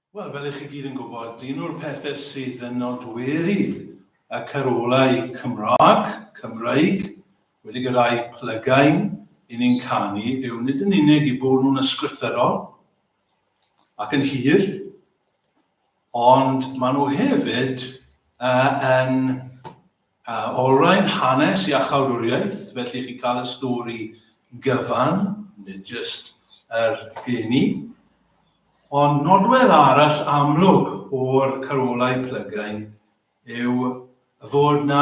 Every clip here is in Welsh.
Wel, fel ych chi gyd yn gwybod, un o'r pethau sydd yn nodweddu y carolau Cymraeg, Cymreig, wedi gyrraedd plygain i ni'n canu yw nid yn unig i bod nhw'n ysgrythurol ac yn hir, ond maen nhw hefyd uh, yn uh, olrhain hanes iachawdwriaeth, felly chi cael y stori gyfan, nid jyst yr geni. Ond nodwedd arall amlwg o'r carolau plygain yw fod na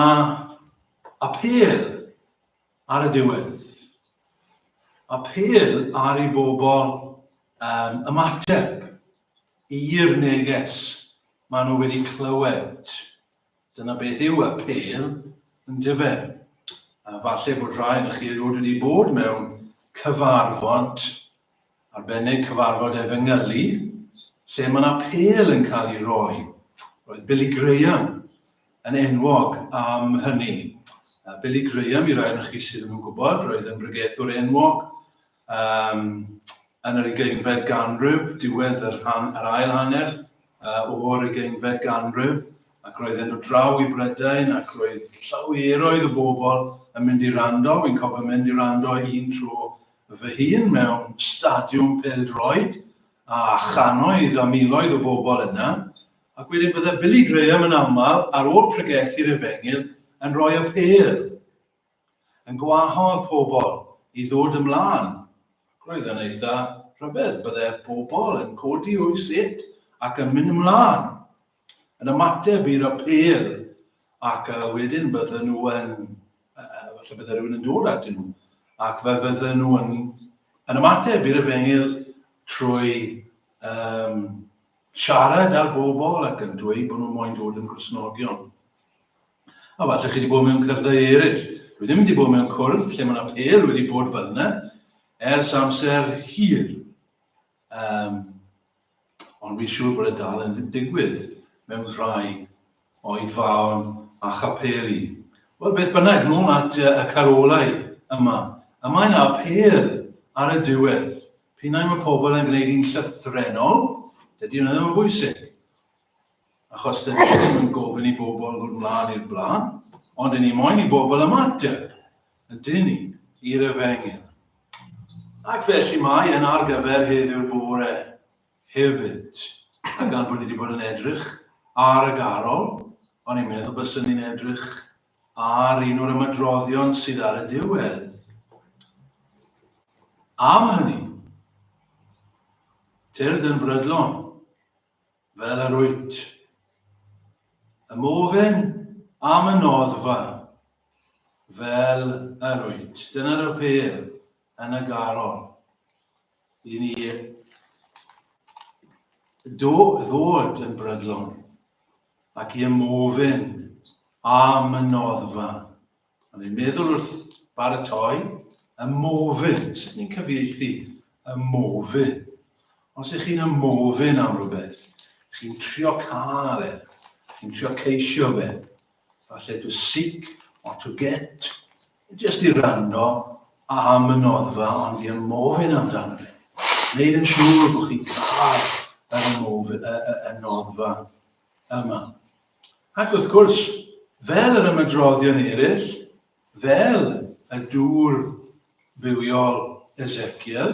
apêl ar y diwedd. Apêl ar i bobl um, ymateb i'r neges maen nhw wedi clywed. Dyna beth yw apêl, yndyfe? A falle bod rhai yn chi erioed wedi bod mewn cyfarfod arbennig, cyfarfod efengylu, lle mae yna apêl yn cael ei roi. Roedd Billy Graham yn enwog am hynny. Billy Graham, i rai ohonoch chi sydd ddim yn gwybod, roedd yn bregethwr enwog um, yn yr ugeinfed ganrif, diwedd yr, han, yr ail hanner uh, o'r ugeinfed ganrif, ac roedd e'n dod draw i Brydain ac roedd llaweroedd o bobl yn mynd i rando. Fi'n cofio mynd i rando un tro fy hun mewn stadiwm pêl-droed a channoedd a miloedd o bobl yna. Ac wedyn fydde Billy Graham yn aml, ar ôl pregethu'r efengyl, yn rhoi apêl yn gwahodd pobl i ddod ymlaen. Roedd yn eitha rhyfedd, bydde pobl yn codi o'u set ac yn mynd ymlaen, yn ymateb i'r apêl, ac uh, wedyn bydden nhw yn, uh, falle bydde rhywun yn dod atyn nhw, ac fe fydden nhw yn, yn ymateb i'r efengyl trwy um, siarad â'r bobl ac yn dweud bod nhw'n moyn dod yn Gristnogion. A falle chi wedi bod mewn cyrddau eraill. Dwi ddim wedi bod mewn cwrdd lle mae yna pêl wedi bod fel yna ers amser hir. Um, ond fi'n siŵr bod e dal yn digwydd mewn rhai oedfaon a chapeli. Wel, beth bynnag, nôl at y carolau yma. Y mae yna apêl ar y diwedd. P'un ai mae pobl yn gwneud un llythrennol, dydy hwnna ddim yn bwysig. Achos dydyn ni ddim yn gofyn i bobl ddod mlaen i'r blaen, ond dyn ni moyn i bobl ymateb, ydyn ni, i'r efengyl. Ac felly mae yn ar gyfer heddiw'r bore hefyd. A gan bod ni wedi bod yn edrych ar y garol, o'n i'n meddwl byswn ni'n edrych ar un o'r ymadroddion sydd ar y diwedd. Am hynny, tyrd yn brydlon, Fel yr wyt. Ymofyn am y noddfa. Fel yr wyt. Dyna'r apêl yn y garol. I ni do, ddod yn brydlon ac i ymofyn am y noddfa. O'n i'n meddwl wrth baratoi, ymofyn, sut ni'n cyfieithu ymofyn? Os ych chi'n ymofyn am rhywbeth, chi'n trio cael e, chi'n trio ceisio fe, falle to seek or to get, jyst i rando am y noddfa, ond i ymofyn amdano fe. Wneud yn siŵr bod chi'n cael yr ymofyn, y, y, y noddfa yma. Ac wrth gwrs, fel yr ymadroddion eraill, fel y dŵr bywiol Ezekiel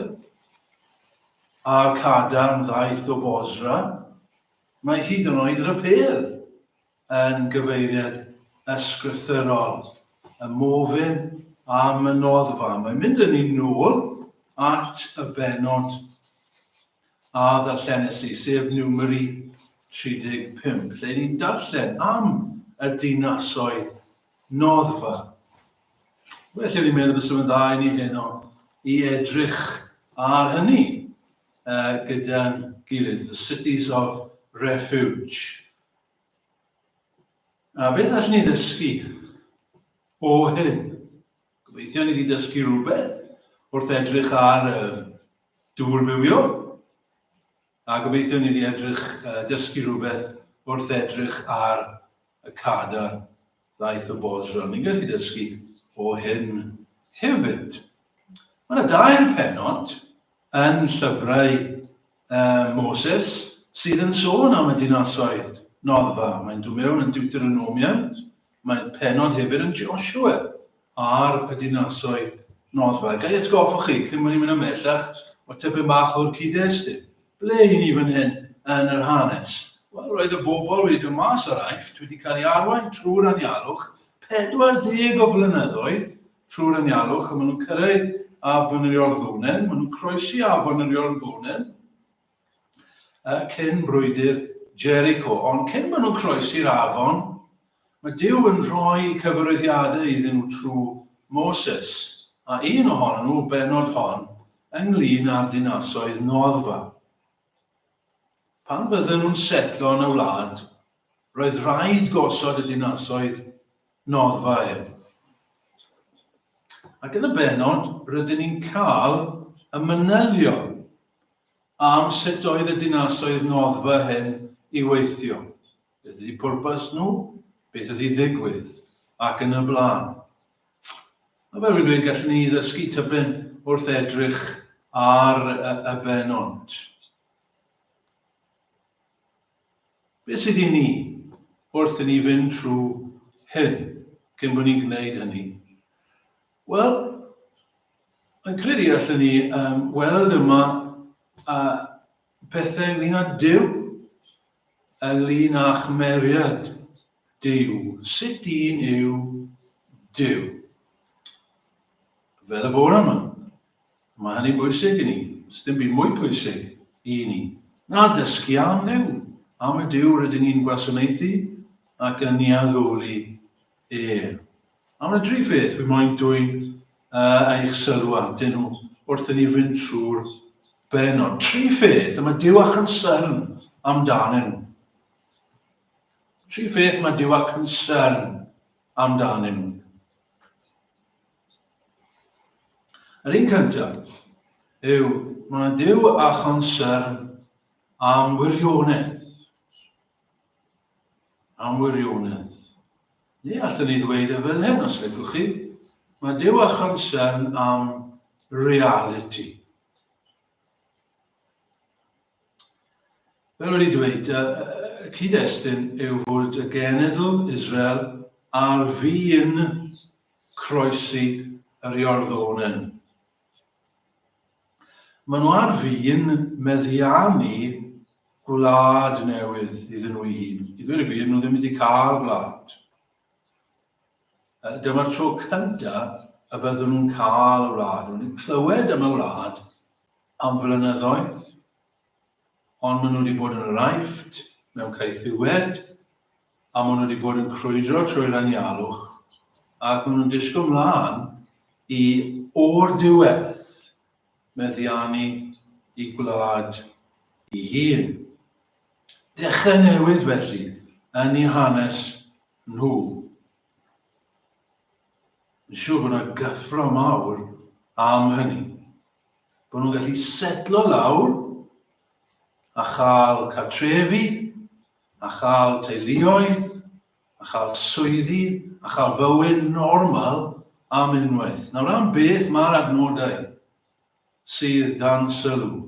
a'r cadarn ddaeth o Bosra, mae hyd yn oed yr apêl yn gyfeiriad ysgrythurol, y mofyn am y noddfa. Mae'n mynd â ni nôl at y bennod a ddarllenes i, sef Numeri 35, lle ni'n darllen am y dinasoedd noddfa. Felly fi'n meddwl bys yn dda i ni heno i edrych ar hynny uh, gyda'n gilydd, the cities of refuge. A beth allwn ni ddysgu o hyn? Gobeithio ni wedi dysgu rhywbeth wrth edrych ar y dŵr bywio, a gobeithio ni wedi edrych, uh, dysgu rhywbeth wrth edrych ar y cadar ddaeth o Bosra. Ni'n gallu dysgu o hyn hefyd. Mae yna dair penod yn llyfrau uh, Moses. sydd yn sôn am y dinasoedd noddfa. Mae'n dod mewn yn Deuteronomium, mae'n penod hefyd yn Joshua ar y dinasoedd noddfa. Ga i atgoffa chi, cyn bod ni'n mynd ymhellach, o tipyn bach o'r cyd-destun. Ble i ni fan hyn yn yr hanes? Wel, roedd y bobl wedi dod mas o'r Aifft, wedi cael ei arwain trwy'r anialwch, 40 o flynyddoedd trwy'r anialwch, a maen nhw'n cyrraedd afon yr Iorddonen, maen nhw'n croesi afon yr Iorddonen, cyn brwydr Jericho. Ond cyn maen nhw'n croesi'r afon, mae Duw yn rhoi cyfarwyddiadau iddyn nhw trwy Moses, a un ohonyn nhw, bennod hon, ynglyn â'r dinasoedd noddfa. Pan fydden nhw'n setlo yn y wlad, roedd rhaid gosod y dinasoedd noddfa hyn. Ac yn y bennod, rydyn ni'n cael y manylion am sut oedd y dinasoedd noddfa hyn i weithio. Beth ydy pwrpas nhw, beth ydy ddigwydd, ac yn y blaen. A fel fi'n dweud, gallwn ni ddysgu tipyn wrth edrych ar y, y bennod. Beth sydd i ni wrth i ni fynd trwy hyn cyn bod ni'n gwneud hynny? Wel, yn credu allan ni um, weld yma uh, pethau ynglyn â Duw, ynglyn â chymeriad Duw. Sut dyn yw Duw? Fel y bore yma. Mae hynny'n bwysig i ni. Does dim byd mwy pwysig i ni na dysgu am Dduw, am y Duw rydyn ni'n gwasanaethu ac yn ni addoli e. A mae dri pheth wi moyn dwyn uh, eich sylw atyn nhw wrth i ni fynd trwy'r bennod. Tri pheth y mae Duw â chonsern amdanyn nhw. Tri pheth mae Duw â concern amdanyn nhw. Yr un cyntaf yw mae Duw â chonsern am wirionedd. Am wirionedd. Ni allwn ni ddweud e fel hyn, os licwch chi. Mae Duw â chonsern am reality. Fel wedi dweud, y cyd-destun yw fod y genedl Israel ar fin croesi yr Iorddonen. Maen nhw ar fin meddiannu gwlad newydd iddyn nhw eu hun. I ddweud y gwir, nhw ddim wedi cael gwlad. Dyma'r tro cyntaf y byddwn nhw'n cael y wlad. Nhw'n wedi clywed am y wlad am flynyddoedd, ond maen nhw wedi bod yn yr Aifft, mewn caethiwed, a maen nhw wedi bod yn crwydro trwy'r anialwch, ac maen nhw'n disgwyl mlaen i o'r diwedd meddiannu i gwlad i hun. Dechrau newydd felly yn eu hanes nhw. Yn siŵr bod yna gyffro mawr am hynny. Bod nhw'n gallu setlo lawr a chael cartrefi, a chael teuluoedd, a chael swyddi, a chael bywyd normal am unwaith. Nawr am beth mae'r adnodau sydd dan sylw?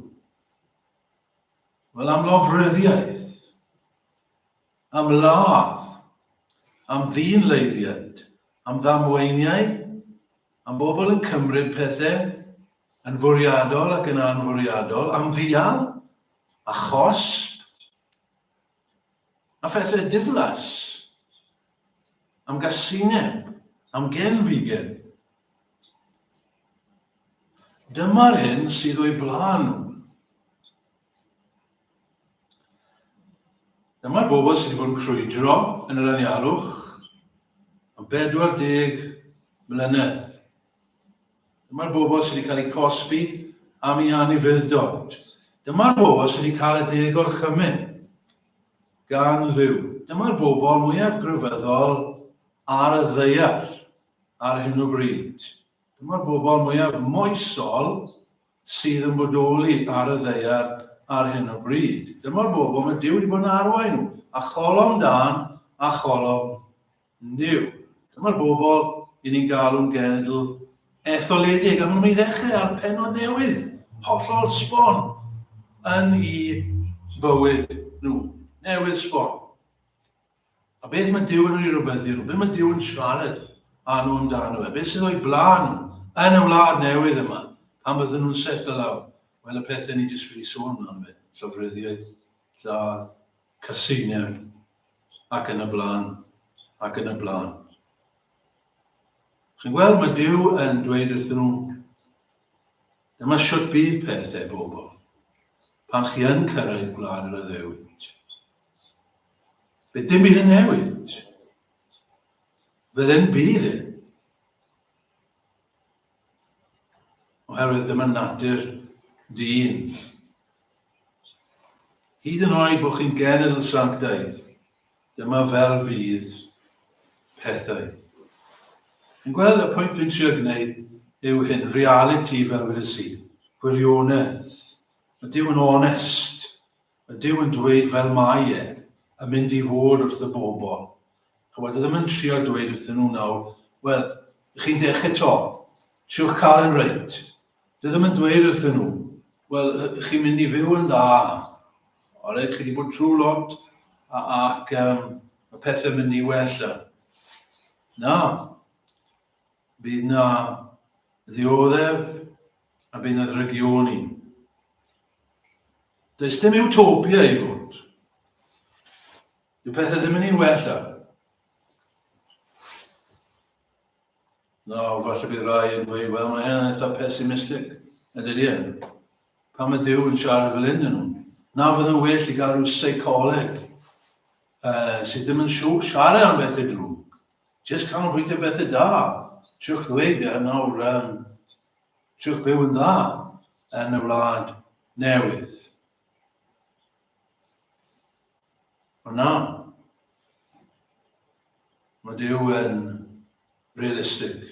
Wel, am lofruddiaeth, am ladd, am ddyn-leiddiad, am ddamweiniau, am bobl yn cymryd pethau yn fwriadol ac yn anfwriadol, am ddial a chosb, a phethau diflas, am gasineb, am genfigen. Dyma'r hyn sydd o'i blaen nhw. Dyma'r bobl sydd wedi bod yn crwydro yn yr anialwch am 40 mlynedd. Dyma'r bobl sydd wedi cael eu cosbi am eu anufudd-dod. Dyma'r bobl sydd wedi cael y deg orchymyn gan Dduw. Dyma'r bobl mwyaf grefyddol ar y ddaear ar hyn o bryd. Dyma'r bobl mwyaf moesol sydd yn bodoli ar y ddaear ar hyn o bryd. Dyma'r bobl mae Duw wedi bod yn arwain nhw, a cholofn dân a cholofn niw. Dyma'r bobl i ni'n galw'n genedl etholedig, a maen nhw'n mynd i ddechrau ar penod newydd, hollol sbon, yn i bywyd nhw. Newydd sbon. A beth mae Duw yn ei rybuddio nhw? Beth mae Duw yn siarad â nhw amdano fe? Beth sydd o'i blaen nhw yn y wlad newydd yma pan bydden nhw'n setlo lawr? Wel, y pethau ni jyst wedi sôn amdano fe. Llofruddiaeth, lladd, casineb, ac yn y blaen, ac yn y blaen. Chi'n gweld, mae Duw yn dweud wrthyn nhw, dyma siwt bydd pethau, bobl, pan chi yn cyrraedd gwlad yr addewid. Bydd dim byd yn newid. Fel hyn bydd e. Oherwydd dyma natur dyn. Hyd yn oed bod chi'n genedl sanctaidd, dyma fel bydd pethau. Yn gweld y pwynt dwi'n trio gwneud yw hyn, reality fel wedes i, gwirionedd. Mae Duw yn onest. Mae Duw yn dweud fel mae e yn mynd i fod wrth y bobl. Chymod, ddim yn trio dweud wrthyn nhw nawr, wel, chi'n dechrau to, triwch cael yn reit. Dwi ddim yn dweud wrthyn nhw, wel, chi'n mynd i fyw yn dda. Alright, chi wedi bod trwy lot ac um, mae pethau'n mynd i wella. Na, bydd na ddioddef a bydd na ddrygioni. Does dim utopia i fod. Dyw pethau ddim yn un wella. Nawr, falle bydd rai yn dweud, wel, mae hynny'n eitha pessimistic. Ydy e? Pam mae Duw yn siarad fel hyn nhw? Na fydd yn well i gael rhyw seicoleg sydd ddim yn siarad am bethau drwg. Just canolbwyntio bethau da. Triwch ddweud e nawr, triwch byw yn dda yn y wlad newydd. Ond na, mae Duw yn realistig.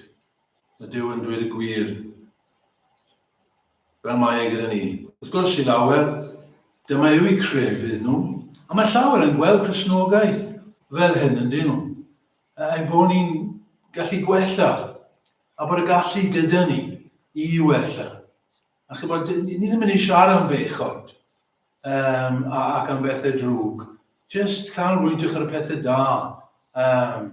Mae Duw yn dweud y gwir. Fel mae e gyda ni. Wrth gwrs, i lawer, dyma yw eu crefydd nhw. A mae llawer yn gweld Cristnogaeth fel hyn, yn dyn nhw. Ein bod ni'n gallu gwella, a bod y gallu gyda ni i wella. A chybod, ni ddim yn ei siarad am bechod um, ac am bethau drwg. Just canolbwyntiwch ar y pethau da. Um,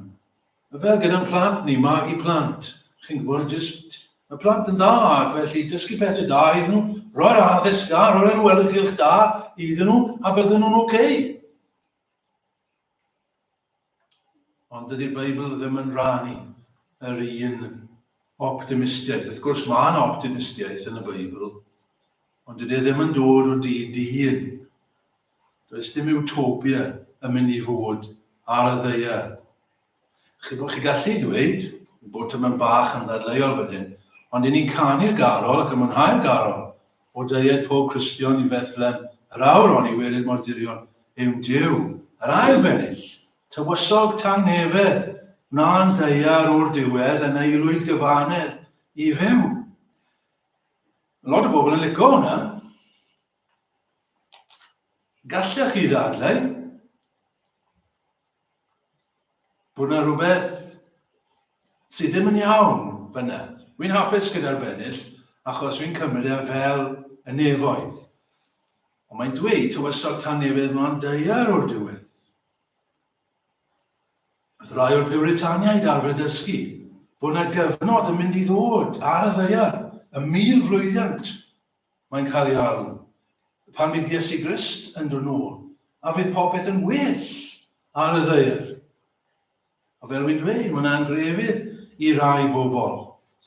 fel gyda'n plant ni, magu plant. Chi'n gwybod, just, mae plant yn dda, ac felly dysgu pethau da iddyn nhw, roi'r addysg da, roi'r welygylch da iddyn nhw, a bydden nhw'n oce. Okay. Ond dydy'r Beibl ddim yn rhannu yr un optimistiaeth. Wrth gwrs, mae yna optimistiaeth yn y Beibl, ond dydy e ddim yn dod o dyn dyn. Does dim utopia yn mynd i fod ar y ddaear. Chi, chi gallu ddweud bod tymor bach yn ddadleuol fan hyn, ond i ni'n canu'r garol ac yn mwynhau'r garol o deied pob Cristion i Fethlem yr awr oni welir mor dirion yw'n Duw. Yr ail bennill, tywysog tangnefedd, wna'n daear o'r diwedd yn aelwyd gyfanedd i fyw. Mae lot o bobl yn lico hwnna. Gallech chi ddadlau bod yna rhywbeth sydd ddim yn iawn fyna. Wy'n hapus gyda'r bennill achos fi'n cymryd e fel y nefoedd. Ond mae'n dweud tywysog tan nefydd mlaen daear o'r diwedd. Wrth rai o'r Puritaniaid arfer dysgu bod yna gyfnod yn mynd i ddod ar y ddaear, y mil flwyddiant mae'n cael ei alw, pan fydd Iesu Grist yn dod nôl, a fydd popeth yn well ar y ddaear. A fel wy'n dweud, mae'n angrefydd i rai bobl.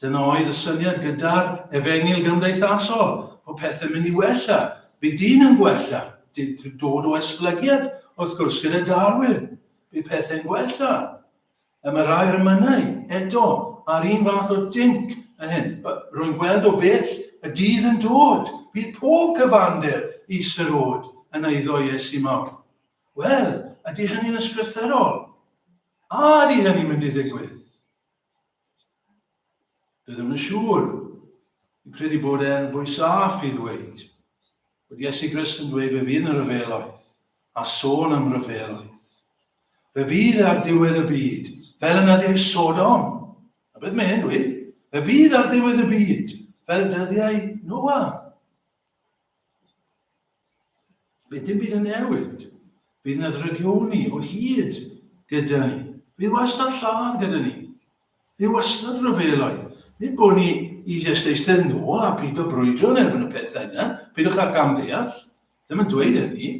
Dyna oedd y syniad gyda'r efengyl gymdeithasol, bod pethau'n mynd i wella. Bydd dyn yn gwella, dod o esblygiad, wrth gwrs, gyda Darwin. Bydd pethau'n gwella. Y mae rai o'r emynau, eto, a'r un fath o dinc yn hyn. Rwy'n gweld o bell y dydd yn dod, bydd pob cyfandir is yr od yn eiddo Iesu mawr. Wel, ydy hynny'n ysgrythurol? A ydy hynny'n mynd i ddigwydd? Dwi ddim yn siŵr. Dwi'n credu bod e'n fwy saff i ddweud bod Iesu Grist yn dweud fe fydd yn rhyfeloedd, a sôn am ryfeloedd. Fe fydd ar diwedd y byd, fel yn nyddiau Sodom. A beth mae hyn dweud? Fe fydd ar diwedd y byd, fel dyddiau Noa. Bydd dim byd yn newid. Bydd yna ddrygioni o hyd gyda ni. Bydd wastad lladd gyda ni. Bydd wastad rhyfeloedd. Nid bod ni i jyst eistedd nôl a byd o brwydro yn erbyn y pethau yna. Peidiwch â gamddeall. Ddim yn dweud hynny.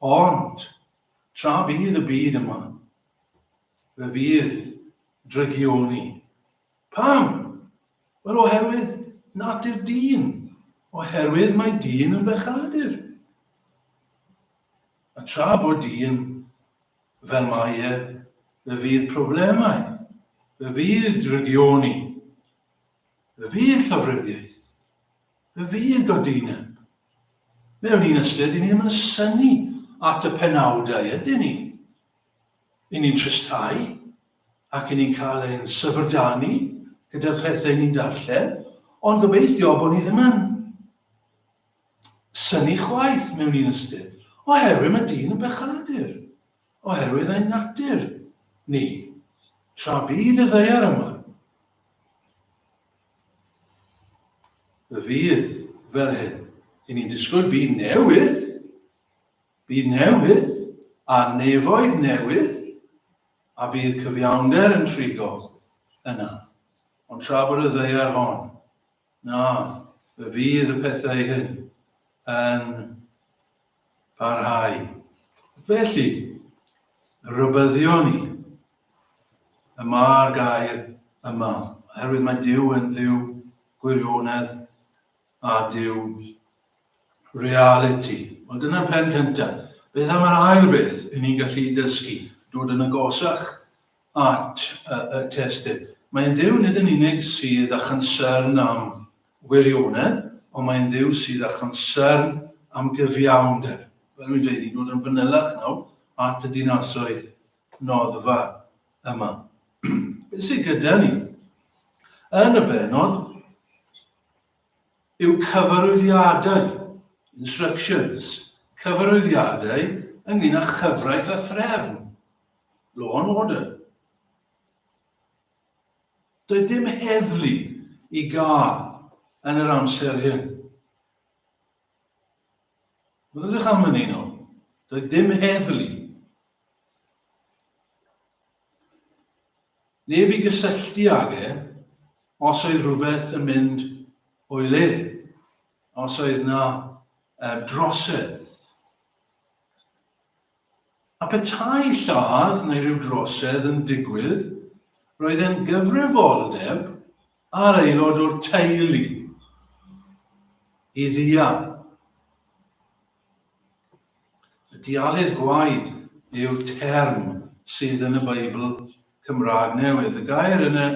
Ond, tra bydd y byd yma, fe fydd drygioni. Pam? Wel, oherwydd natur dyn. Oherwydd mae dyn yn bechadur. A tra bod dyn fel mae e, fe fydd problemau, fe fydd drygioni, fe fydd llofruddiaeth, fe fydd godineb. Mewn un ystyr, dyn ni ddim yn synnu at y penawdau, ydyn ni? Yn ni'n tristau ac yn ni'n cael ein syfrdanu gyda'r pethau ni'n darllen, ond gobeithio bod ni ddim yn synnu chwaith mewn un ystyr, oherwydd mae dyn yn bechadur, oherwydd ein natur ni, tra bydd y ddaear yma. Fe fydd fel hyn. I ni'n disgwyl byd newydd, Byd newydd a nefoedd newydd, a bydd cyfiawnder yn trigo yna. Ond tra bod y ddaear hon, na, fe fydd y pethau hyn yn parhau. Felly, rhybuddio ni y mae'r gair yma, oherwydd mae Duw yn Dduw gwirionedd a Duw realiti. Wel, dyna'r pen cyntaf. Beth am yr ail beth i ni'n gallu dysgu? Dod yn agosach at y, y testun. Mae'n ddiw nid yn unig sydd â chynsern am wirionedd, ond mae'n ddiw sydd â chynsern am gyfiawnder. Fel dwi'n dweud, ni'n dod yn fanylach nawr at y dinasoedd noddfa yma. Beth sydd gyda ni? Yn y benod, yw cyfarwyddiadau, instructions, cyfarwyddiadau ynglyn â chyfraith a threfn, law and order. Doedd dim heddlu i gael yn yr amser hyn. Meddyliwch am hynny nawr. Doedd dim heddlu. Neb i gysylltu ag e os oedd rhywbeth yn mynd o'i le, os oedd na drosedd. A petai lladd neu rhyw drosedd yn digwydd, roedd e'n gyfrifoldeb ar aelod o'r teulu i ddial. Y dialydd gwaed yw'r term sydd yn y Beibl Cymraeg Newydd. Y gair yn y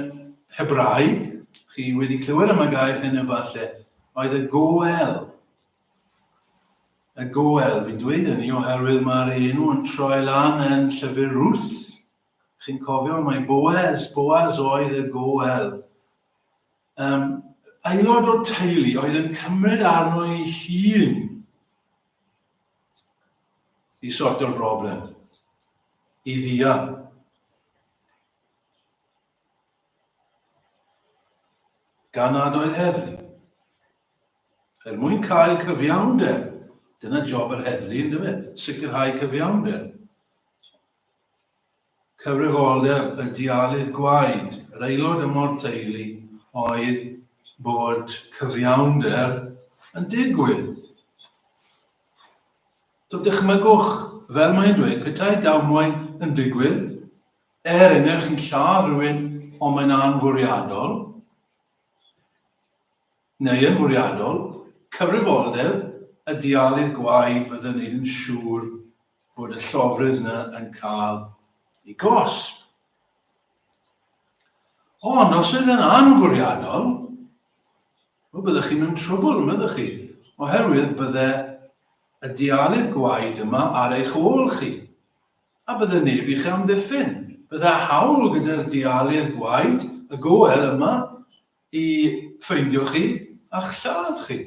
Hebraeg, chi wedi clywed am y gair hyn efallai, oedd y goel. Y goel, fi'n dweud hynny oherwydd mae'r enw yn troi lan yn llyfr Ruth. Chi'n cofio mai Boaz, Boaz oedd y goel. Um, aelod o'r teulu oedd yn cymryd arno ei hun i sorto'r broblem, i ddial. Gan nad oedd heddlu. Er mwyn cael cyfiawnder, dyna job yr heddlu, ynddo fe? Sicrhau cyfiawnder. Cyfrifoldeb y dialydd gwaed, yr aelod yma o'r teulu, oedd bod cyfiawnder yn digwydd. So dychmygwch, fel mae'n dweud, petai damwain yn digwydd, er enghraifft chi'n lladd rhywun ond mae'n anfwriadol, neu yn fwriadol, cyfrifoldeb y dialydd gwaed fydde'n neud yn siŵr bod y llofrudd yna yn cael ei gosb. Ond os oedd yn anfwriadol, wel byddech chi mewn trwbl, byddech chi, oherwydd bydde y dialydd gwaed yma ar eich ôl chi, a bydde neb i'ch amddiffyn. Bydde hawl gyda'r dialydd gwaed, y goel yma, i ffeindio chi a'ch lladd chi.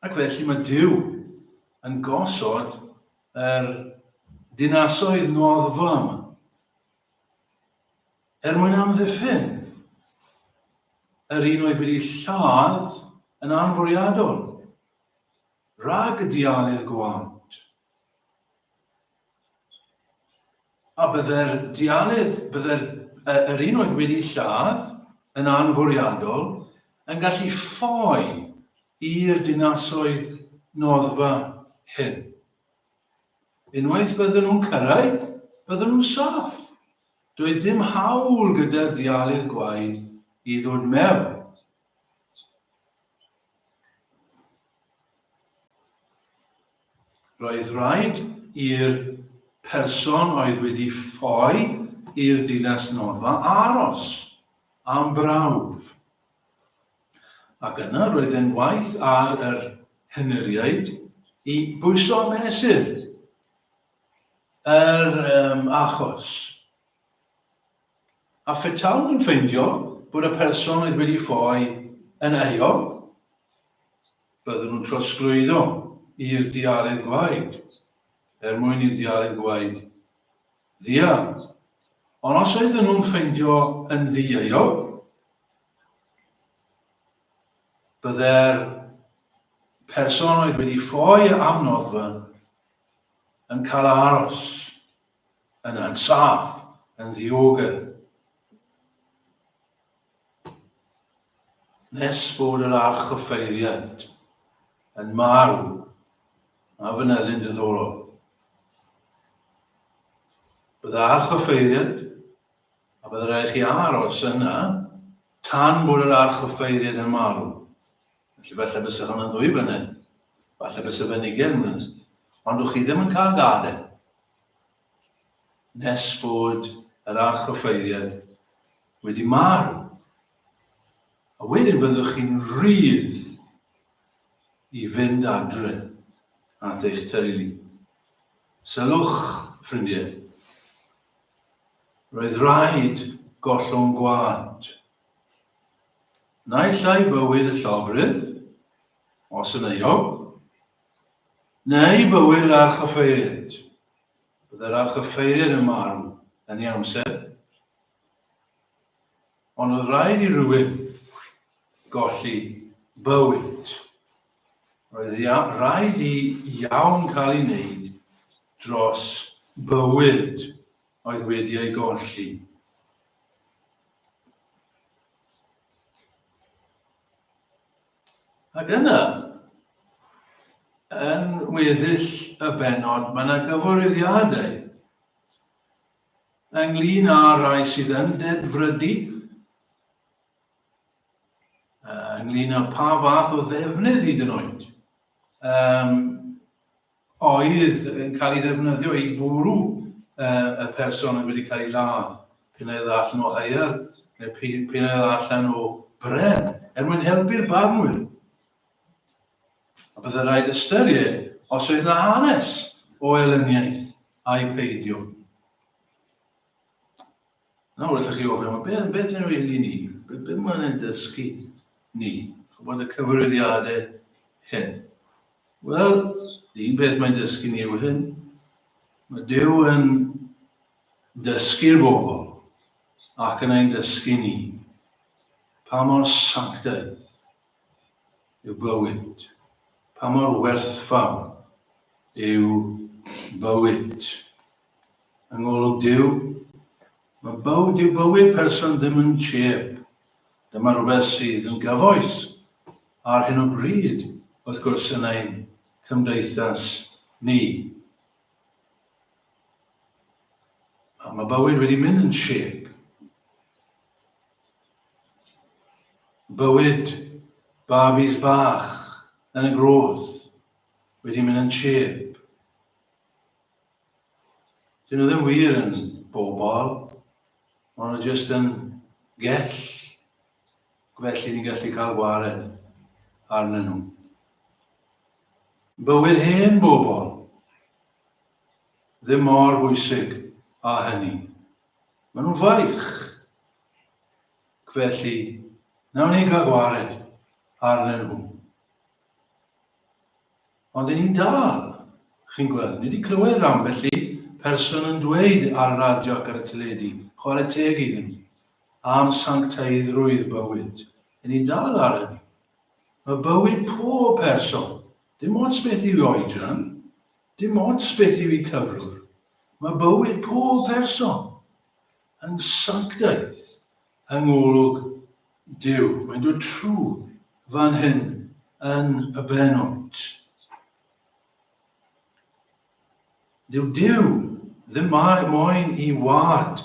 Ac felly mae Duw yn gosod yr dinasoedd noddfa yma er mwyn amddiffyn yr un oedd wedi lladd yn anfwriadol. rhag y dialydd gwaed. A bydde'r dialydd, bydde'r yr un oedd wedi lladd yn anfwriadol yn gallu ffoi i'r dinasoedd noddfa hyn. Unwaith bydden nhw'n cyrraedd, bydden nhw'n saff. Doedd dim hawl gyda'r dialydd gwaed i ddod mewn. Roedd rhaid i'r person oedd wedi ffoi i'r dinas noddfa aros am brawf. Ac yna roedd e'n waith ar yr henuriaid i bwyso a mesur yr um, achos. A phetawn nhw'n ffeindio bod y person oedd wedi ffoi yn euog, byddwn nhw'n trosglwyddo i'r dialydd gwaed, er mwyn i'r dialydd gwaed ddial. Ond os oedden nhw'n ffeindio yn ddieuog, Bydde'r person oedd wedi ffoi am noddfa yn cael aros yna yn saff, yn ddiogel. Nes bod yr archoffeiriad yn marw, a fynelyn diddorol. Bydde archoffeiriad A bydd rhaid chi aros yna tan bod yr archoffeiriad yn marw. Felly falle bysa hwn yn ddwy flynedd, falle bysa fe'n ugain mlynedd. Ond o'ch chi ddim yn cael gadael nes bod yr archoffeiriad wedi marw. A wedyn fyddwch chi'n rhydd i fynd adre at eich teulu. Sylwch, ffrindiau, Roedd rhaid gollwng gwaed. Naill ai bywyd y llofrudd, os yn euog, neu bywyd yr archoffeiriad. Byddai'r archoffeiriad yn marw yn ei amser. Ond oedd rhaid i rywun golli bywyd. Roedd rhaid i iawn cael ei wneud dros bywyd oedd wedi ei golli. Ac yna, yn weddill y bennod, mae yna gyfarwyddiadau ynglyn â rai sydd yn dedfrydu, ynglyn â pa fath o ddefnydd hyd yn oed um, oedd yn cael ei ddefnyddio i bwrw uh, y person oedd wedi cael ei ladd, p'un ai oedd allan o haearn neu p'un ai oedd allan o bren, er mwyn helpu'r barnwyr. A byddai rhaid ystyried os oedd yna hanes o elyniaeth a'i peidio. Nawr, allwch chi ofyn, beth, beth yw hyn i ni? Be, be mae'n ein dysgu ni? Chybod y cyfarwyddiadau hyn. Wel, un peth mae'n dysgu ni yw hyn. Mae Duw yn dysgu'r bobl ac yn ein dysgu ni pa mor sanctaidd yw bywyd, pa mor werthfawr yw bywyd. Yng ngolwg Duw, mae bywyd yw bywyd person ddim yn chep. Dyma rhywbeth sydd yn gyfoes ar hyn o bryd, wrth gwrs, yn ein cymdeithas ni. A mae bywyd wedi mynd yn chep. Bywyd babis bach yn y groth wedi mynd yn chep. Dyn nhw ddim wir yn bobl, maen nhw jyst yn gell. Felly ni'n gallu cael gwared arnyn nhw. Bywyd hen bobl, ddim mor bwysig â hynny. Maen nhw'n faich. Felly, nawn ni cael gwared arnyn nhw. Ond 'yn ni'n dal, chi'n gweld, ni wedi clywed ambell i person yn dweud ar y radio ac ar y teledu, chwarae teg iddyn nhw, am sancteiddrwydd bywyd. 'Yn ni'n dal ar hynny. Mae bywyd pob person. Dim ots beth yw oedran, dim ots beth yw ei cyflwr. Mae bywyd pob person yn sanctaidd yng ngolwg Duw. Mae'n dod trwy fan hyn yn y bennod. Dyw Duw ddim moyn i wad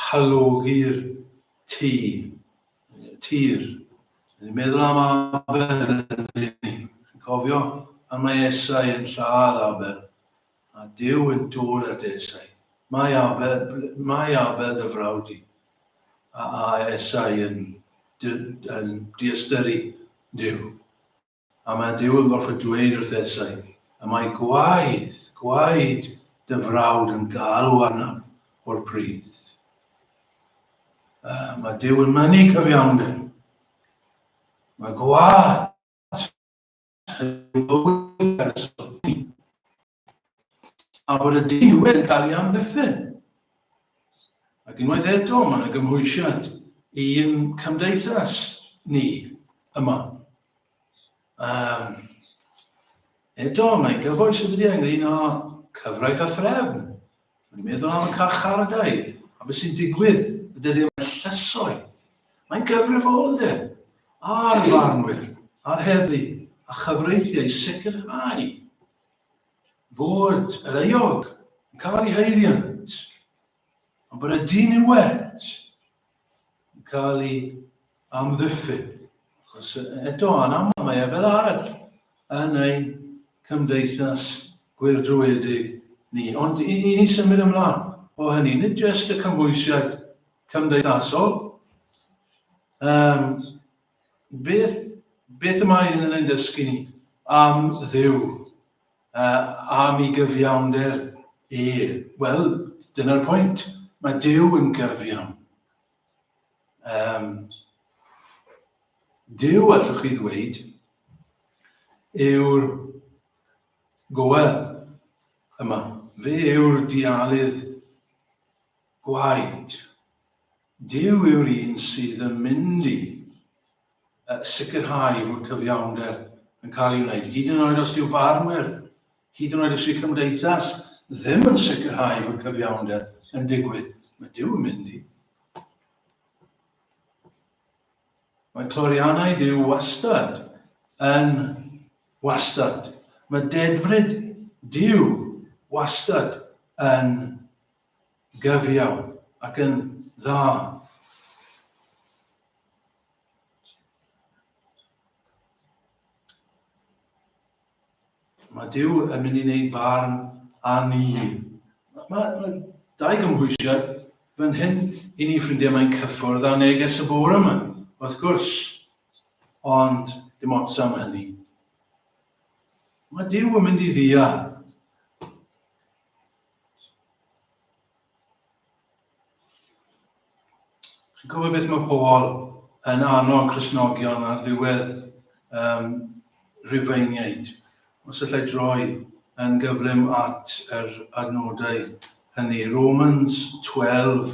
halogi'r tŷ, tir. Ni'n meddwl am Abel yn ni. Chi'n cofio pan mae Esau yn lladd Abel, a Duw yn dod at Esau. Mae Abel, mae Abel dy frawd i. A, a Esau yn, yn diystyru Duw. A mae Duw yn gorfod dweud wrth Esau, y mae gwaed, gwaed dy frawd yn galw arnaf o'r pridd. Uh, mae Duw yn mynnu cyfiawnder. Mae gwaed yn person. A bod y dyn yn cael ei amddiffyn. Ac unwaith eto, mae yna gymhwysiad i'n cymdeithas ni yma. Um, eto, mae'n gyfoes y dydy ynglyn â cyfraith a threfn. Mae'n meddwl am y carchardau, a beth sy'n digwydd y dyddiau yma llysoedd. Mae'n gyfrifoldeb ar farnwyr, a'r heddlu, a chyfreithiau sicrhau fod yr euog yn cael ei haeddiant, ond bod y diniwed yn cael ei amddiffyn. Achos eto, yn aml mae e fel arall yn ein cymdeithas gwyrdroedig ni. Ond i, i ni symud ymlaen o hynny, nid jyst y cymhwysiad cymdeithasol, um, Beth, beth y mae hyn yn ein dysgu ni am Dduw, uh, am ei gyfiawnder e? Wel, dyna'r pwynt. Mae Duw yn gyfiawn. Um, Duw, allwch chi ddweud, yw'r goel yma. Fe yw'r dialydd gwaed. Duw yw'r un sydd yn mynd i sicrhau fod cyfiawnder yn cael ei wneud. Hyd yn oed os dyw barnwyr, hyd yn oed os yw cymdeithas ddim yn sicrhau fod cyfiawnder yn digwydd, mae Duw yn mynd i. Mae cloriannau Duw wastad yn wastad. Mae dedfryd Duw wastad yn gyfiawn ac yn dda. Mae Duw yn mynd i wneud barn â ni. Mae, mae, mae dau gymhwysiad fan hyn i ni ffrindiau mae'n cyffwrdd â neges y bore yma, wrth gwrs. Ond dim ots am hynny. Mae Duw yn mynd i ddial. Chi'n cofio beth mae Paul yn annog Cristnogion ar ddiwedd um, Rhufeiniaid? Os allai droi yn gyflym at yr adnodau hynny. Romans 12.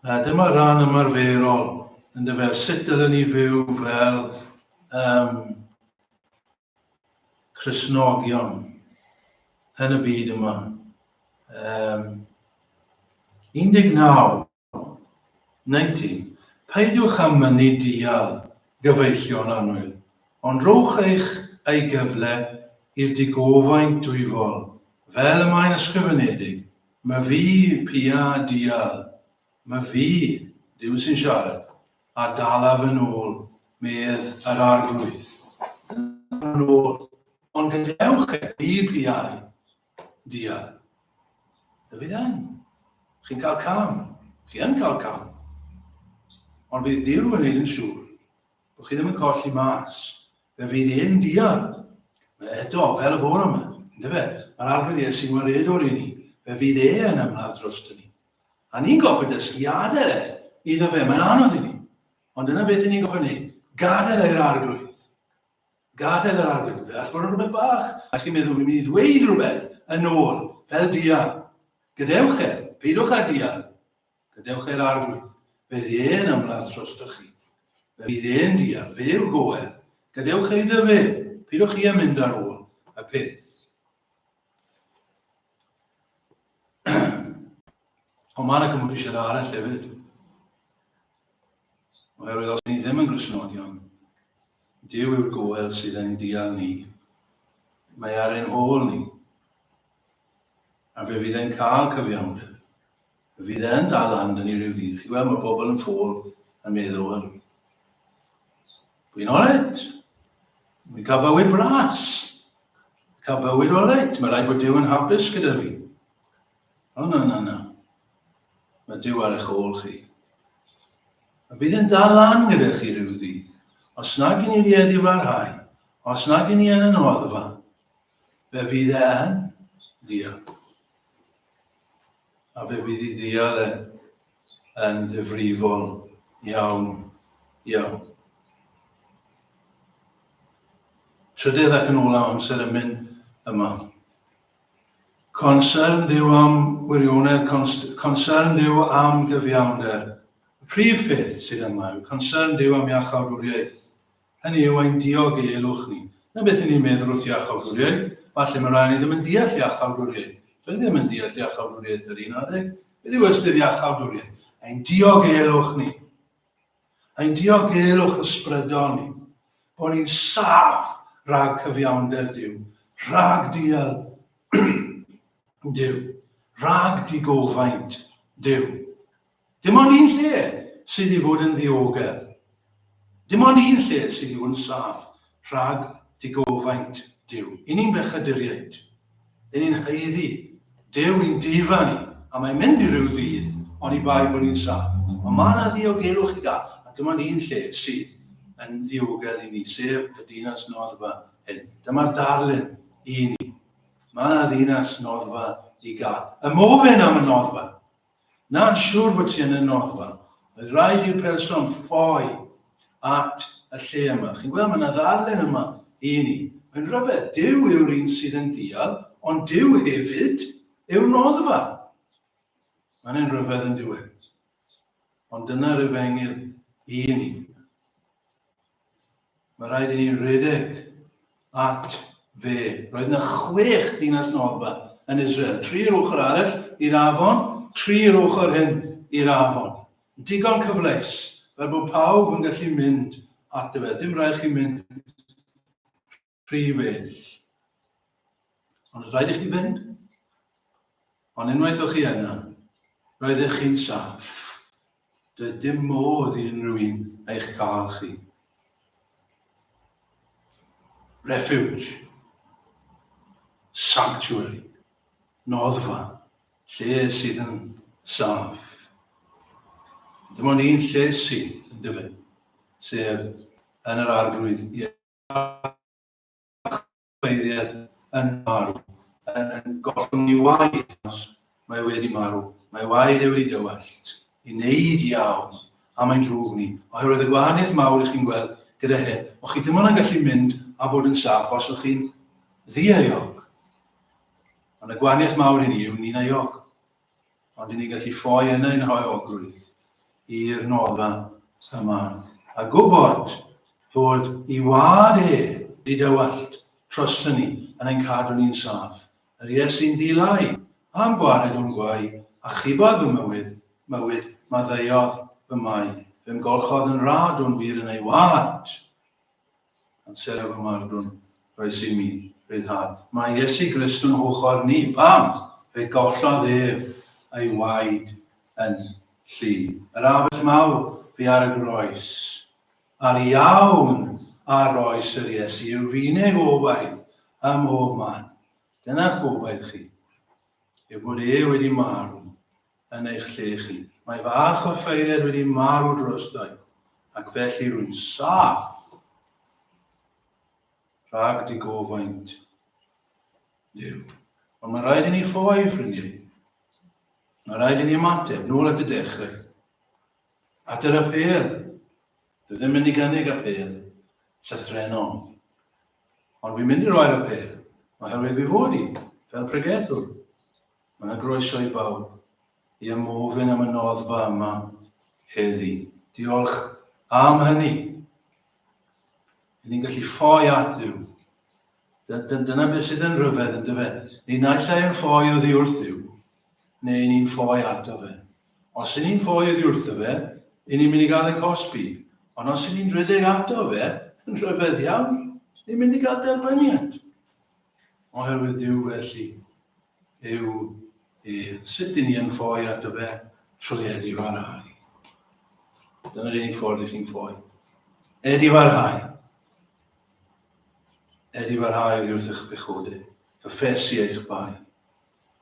A dyma ran ymarferol, yn dyfe, sut dylen ni fyw fel um, Cristnogion yn y byd yma. Um, 19. 19. Peidiwch â mynnu dial, gyfeillion annwyl, ond rhowch eich ei gyfle i'r digofaint dwyfol, fel y mae'n ysgrifenedig, Myfi pia dial, myfi, Duw sy'n siarad, a dalaf yn ôl, medd yr Arglwydd. Yn ôl, ond gadewch e, fi piau dial. Y fydd yn. Chi'n cael cam. Chi yn cael cam. Ond fydd Duw yn neud yn siŵr bod chi ddim yn colli mas. Fe fydd e'n dial. Mae eto, fel y bore yma, ynddo fe? Mae'r Arglwydd Iesu'n waredwr i ni. Fe fydd e yn ymladd dros ni. A ni'n gorfod dysgu i adael e iddo fe. Mae'n anodd i ni. Ond dyna beth i ni'n gorfod wneud. Gadael e i'r Arglwydd. Gadael yr arwydd, fe all fod yn rhywbeth bach, a chi'n meddwl, fi'n mynd i ddweud rhywbeth yn ôl, fel dial. Gadewch e, peidiwch â dial. Gadewch e'r arglwydd. Fe fydd e'n ymladd drostoch chi. Fe fydd e'n dial, fe yw'r goel. Gadewch e iddo fe, peidiwch chi â mynd ar ôl y peth. Ond mae yna gymhwysiad arall hefyd. Oherwydd os ni ddim yn Gristnogion, Duw yw'r goel sydd yn dial ni. Mae ar ein hôl ni. A fe fydd e'n cael cyfiawnder. Fe fydd e'n dal lan dyn ni rhyw ddydd. Chi'n gweld, mae pobl yn ffôl yn meddwl, wel, dwi'n oret. Dwi'n cael bywyd bras. Cael bywyd oret. Mae rhaid bod Duw yn hapus gyda fi. O, na, na, na. Mae Duw ar eich ôl chi. A bydd yn dal lan gyda chi rhyw ddydd. Os nag i ni wedi farhau, os nag i ni yn y noddfa, fe fydd e yn ddial. A fe fydd i ddial e yn ddifrifol iawn, iawn. Trydydd ac yn olaf amser yn mynd yma. Concerned yw am wirionedd, concerned yw am gyfiawnder. Y prif peth sydd yma yw concerned yw am iachawdwriaeth. Hynny yw ein diogelwch ni. Na beth i ni'n meddwl wrth iachawdwriaeth. Falle mae rhai ni ddim yn deall iachawdwriaeth. Dwi ddim yn deall iachawdwriaeth yr un adeg. Beth yw ystyr iachawdwriaeth? Ein diogelwch ni. Ein diogelwch ysbrydol ni, bod ni'n saff rhag cyfiawnder Duw, rhag dial Duw, rhag digofaint Duw. Dim ond un lle sydd i fod yn ddiogel. Dim ond un lle sydd i fod yn saff rhag digofaint Duw. I ni'n bechaduriaid. Yn ni'n haeddu Duw i'n difa ni, a mae'n mynd i ryw ddydd, oni bai bod ni'n saff. Ond mae yna ddiogelwch i gael, a dim ond un lle sydd yn ddiogel i ni, sef y dinas noddfa hyn. Dyma'r darlun i ni. Mae yna ddinas noddfa i gael. Ymofyn am y noddfa. Na'n siŵr bod ti yn y noddfa. Roedd rhaid i'r person ffoi at y lle yma. Chi'n gweld, mae yna ddarlun yma i ni. Mae'n rhyfedd, Duw yw'r un sydd yn dial, ond Duw hefyd yw'r noddfa. Mae'n rhyfedd yn diwedd. Ond dyna'r efengyl i ni. Mae rhaid i ni redeg at fe. Roedd yna chwech dinas noddfa yn Israel. Tri'r ochr arall i'r afon, tri'r ochr hyn i'r afon. Digon cyfleus, fel bod pawb yn gallu mynd ato fe. Dim rhaid chi mynd rhy bell. Ond oedd rhaid i chi fynd. Ond unwaith o'ch chi yna, roeddech chi'n saff. Doedd dim modd i unrhyw un eich cael chi. Refuge. Sanctuary. Noddfa. Lle sydd yn saff. Dim ond un lle sydd, yn dyfe, sef yn yr arglwydd Archoffeiriad yn marw, yn, yn gollwng ei waed, mae wedi marw, mae waed e wedi dywallt, i wneud iawn am ein drwg ni, oherwydd y gwahaniaeth mawr i chi'n gweld gyda hyn, o'ch chi dim ond yn gallu mynd a bod yn saff os o'ch chi'n ddieuog. Ond y gwahaniaeth mawr i ni yw ni'n euog. Ond i ni'n gallu ffoi yn ein hoeogrwydd i'r noddfa yma a gwybod fod i wad e wedi dywallt drosto ni yn ein cadw ni'n saff. Yr Iesu'n ddilai am gwared o'n gwae a chubodd fy mywyd, mywyd, maddeuodd fy mai, fe'm golchodd yn rad o'n wir yn ei wad. Amser fy mardwn, rhoes i mi ryddhad. Mae Iesu Grist yn hochr ni. Pam? Fe gollodd ef ei waed yn llu. Yr afell mawr fu ar y groes. A'r iawn a roes yr Iesu yw'r unig obaith ym mhob man. Dyna'ch gobaith chi, yw bod e wedi marw yn eich lle chi. Mae fy archoffeiriad wedi marw drosto i, ac felly rwy'n saff rhag digofaint Duw. Ond mae rhaid i ni ffoi, ffrindiau. Mae rhaid i ni ymateb nôl at y dechrau. At yr apêl. Dwi ddim mynd i gynnig apêl llythrennol. Ond fi'n mynd i roi'r apêl, oherwydd fi fod i, fel pregethwr. Mae yna groeso i bawb i ymofyn am y noddfa yma heddi. Diolch am hynny. Ni'n gallu ffoi at Dduw. Dyna beth sydd yn rhyfedd yn dyfe. Ni naill ai yn ffoi oddi wrth Dduw, neu ni'n ffoi ato fe. Os y'n ni'n ffoi oddi wrtho fe, y'n ni'n mynd i gael ein cosbi. Ond os y'n ni'n rhedeg ato fe, yn rhyfedd iawn, ni'n mynd i gael derbyniad. Oherwydd Duw felly yw e. Sut y'n ni yn ffoi ato fe? Trwy edifarhau. Dyna'r unig ffordd i chi'n ffoi. Edifarhau. Edifarhau oddi wrth eich pechodau. Cyffesu eich bai.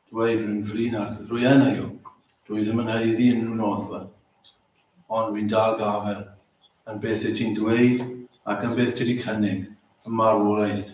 Dweud, rwy'n flin ar, rwy yn euog, dwi ddim yn haeddu unrhyw noddfa, ond fi'n dal gafel yn beth wyt ti'n dweud ac yn beth ti wedi cynnig, y marwolaeth.